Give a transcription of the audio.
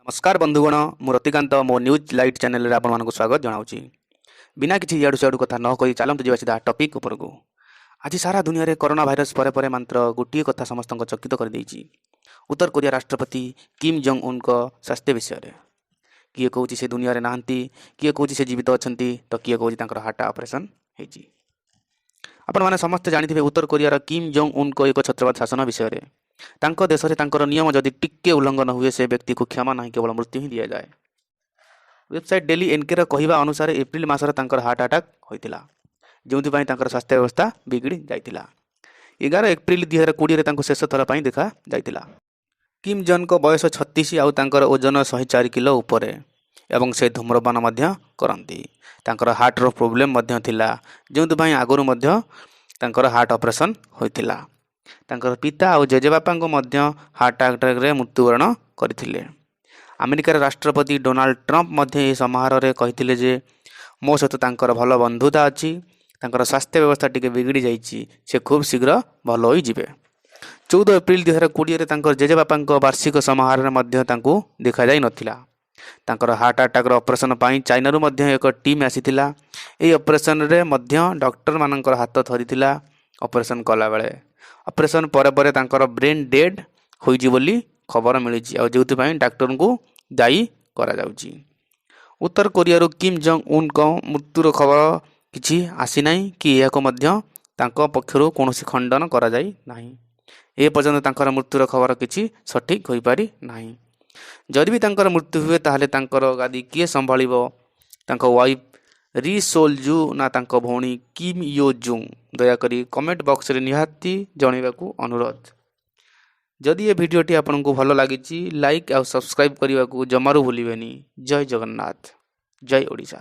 ନମସ୍କାର ବନ୍ଧୁଗଣ, ମୁଁ ରତିକାନ୍ତ, ମୋ ନ୍ୟୁଜ୍ ଲାଇଟ୍ ଚ୍ୟାନେଲରେ ଆପଣମାନଙ୍କୁ ସ୍ୱାଗତ ଜଣାଉଛି। ବିନା କିଛି ଇଆଡ଼ୁ ସିଆଡ଼ୁ କଥା ନ କହି ଚାଲନ୍ତୁ ଯିବା ସିଧା ଟପିକ୍ ଉପରକୁ। ଆଜି ସାରା ଦୁନିଆରେ କରୋନା ଭାଇରସ୍ ପରେ ପରେ ମାତ୍ର ଗୋଟିଏ କଥା ସମସ୍ତଙ୍କ ଚକିତ କରିଦେଇଛି, ଉତ୍ତର କୋରିଆ ରାଷ୍ଟ୍ରପତି କିମ୍ ଜଙ୍ଗ ଉନ୍ଙ୍କ ସ୍ୱାସ୍ଥ୍ୟ ବିଷୟରେ। କିଏ କହୁଛି ସେ ଦୁନିଆରେ ନାହାନ୍ତି, କିଏ କହୁଛି ସେ ଜୀବିତ ଅଛନ୍ତି, ତ କିଏ କହୁଛି ତାଙ୍କର ହାର୍ଟ ଅପରେସନ୍ ହେଇଛି। ଆପଣମାନେ ସମସ୍ତେ ଜାଣିଥିବେ ଉତ୍ତର କୋରିଆର କିମ୍ ଜଙ୍ଗ ଉନ୍ଙ୍କ ଏକ ଛତ୍ରବାଦ ଶାସନ ବିଷୟରେ। ତାଙ୍କ ଦେଶରେ ତାଙ୍କର ନିୟମ ଯଦି ଟିକେ ଉଲ୍ଲଂଘନ ହୁଏ, ସେ ବ୍ୟକ୍ତିକୁ କ୍ଷମା ନାହିଁ, କେବଳ ମୃତ୍ୟୁ ହିଁ ଦିଆଯାଏ। ୱେବସାଇଟ୍ ଡେଲି ଏନ୍କେର କହିବା ଅନୁସାରେ ଏପ୍ରିଲ ମାସରେ ତାଙ୍କର ହାର୍ଟ ଆଟାକ୍ ହୋଇଥିଲା, ଯେଉଁଥିପାଇଁ ତାଙ୍କର ସ୍ୱାସ୍ଥ୍ୟ ବ୍ୟବସ୍ଥା ବିଗିଡ଼ି ଯାଇଥିଲା। 11 ଏପ୍ରିଲ 2020ରେ ତାଙ୍କୁ ଶେଷ ଥର ପାଇଁ ଦେଖାଯାଇଥିଲା। କିମ୍ ଜନ୍ଙ୍କ ବୟସ 36 ଆଉ ତାଙ୍କର ଓଜନ 104 କିଲୋ ଉପରେ ଏବଂ ସେ ଧୂମ୍ରପାନ ମଧ୍ୟ କରନ୍ତି। ତାଙ୍କର ହାର୍ଟର ପ୍ରୋବ୍ଲେମ୍ ମଧ୍ୟ ଥିଲା, ଯେଉଁଥିପାଇଁ ଆଗରୁ ମଧ୍ୟ ତାଙ୍କର ହାର୍ଟ ଅପରେସନ୍ ହୋଇଥିଲା। ତାଙ୍କର ପିତା ଆଉ ଜେଜେବାପାଙ୍କୁ ମଧ୍ୟ ହାର୍ଟ ଆଟାକ୍ରେ ମୃତ୍ୟୁବରଣ କରିଥିଲେ। ଆମେରିକାର ରାଷ୍ଟ୍ରପତି ଡୋନାଲ୍ଡ ଟ୍ରମ୍ପ ମଧ୍ୟ ଏହି ସମାରୋହରେ କହିଥିଲେ ଯେ ମୋ ସହିତ ତାଙ୍କର ଭଲ ବନ୍ଧୁତା ଅଛି, ତାଙ୍କର ସ୍ୱାସ୍ଥ୍ୟ ବ୍ୟବସ୍ଥା ଟିକେ ବିଗିଡ଼ି ଯାଇଛି, ସେ ଖୁବ୍ ଶୀଘ୍ର ଭଲ ହୋଇଯିବେ। 14 ଏପ୍ରିଲ 2020ରେ ତାଙ୍କର ଜେଜେବାପାଙ୍କ ବାର୍ଷିକ ସମାରୋହରେ ମଧ୍ୟ ତାଙ୍କୁ ଦେଖାଯାଇ ନଥିଲା। ତାଙ୍କର ହାର୍ଟ ଆଟାକ୍ର ଅପରେସନ୍ ପାଇଁ ଚାଇନାରୁ ମଧ୍ୟ ଏକ ଟିମ୍ ଆସିଥିଲା। ଏହି ଅପରେସନ୍ରେ ମଧ୍ୟ ଡକ୍ଟରମାନଙ୍କର ହାତ ଥରିଥିଲା ଅପରେସନ୍ କଲାବେଳେ। ଅପରେସନ୍ ପରେ ପରେ ତାଙ୍କର ବ୍ରେନ୍ ଡେଡ୍ ହୋଇଛି ବୋଲି ଖବର ମିଳିଛି, ଆଉ ଯେଉଁଥିପାଇଁ ଡାକ୍ତରଙ୍କୁ ଦାୟୀ କରାଯାଉଛି। ଉତ୍ତର କୋରିଆରୁ କିମ୍ ଜଙ୍ଗ ଉନ୍ଙ୍କ ମୃତ୍ୟୁର ଖବର କିଛି ଆସିନାହିଁ କି ଏହାକୁ ମଧ୍ୟ ତାଙ୍କ ପକ୍ଷରୁ କୌଣସି ଖଣ୍ଡନ କରାଯାଇ ନାହିଁ। ଏପର୍ଯ୍ୟନ୍ତ ତାଙ୍କର ମୃତ୍ୟୁର ଖବର କିଛି ସଠିକ୍ ହୋଇପାରି ନାହିଁ। ଯଦି ବି ତାଙ୍କର ମୃତ୍ୟୁ ହୁଏ, ତାହେଲେ ତାଙ୍କର ଗାଦି କିଏ ସମ୍ଭାଳିବ? ତାଙ୍କ ୱାଇଫ୍ ରି ସୋଲ୍ ଜୁ ନା ତାଙ୍କ ଭଉଣୀ କିମ୍ ୟୋ ଜୁଙ୍ଗ? ଦୟାକରି କମେଣ୍ଟ ବକ୍ସରେ ନିହାତି ଜଣାଇବାକୁ ଅନୁରୋଧ। ଯଦି ଏ ଭିଡ଼ିଓଟି ଆପଣଙ୍କୁ ଭଲ ଲାଗିଛି, ଲାଇକ୍ ଆଉ ସବସ୍କ୍ରାଇବ୍ କରିବାକୁ ଜମାରୁ ଭୁଲିବେନି। ଜୟ ଜଗନ୍ନାଥ, ଜୟ ଓଡ଼ିଶା।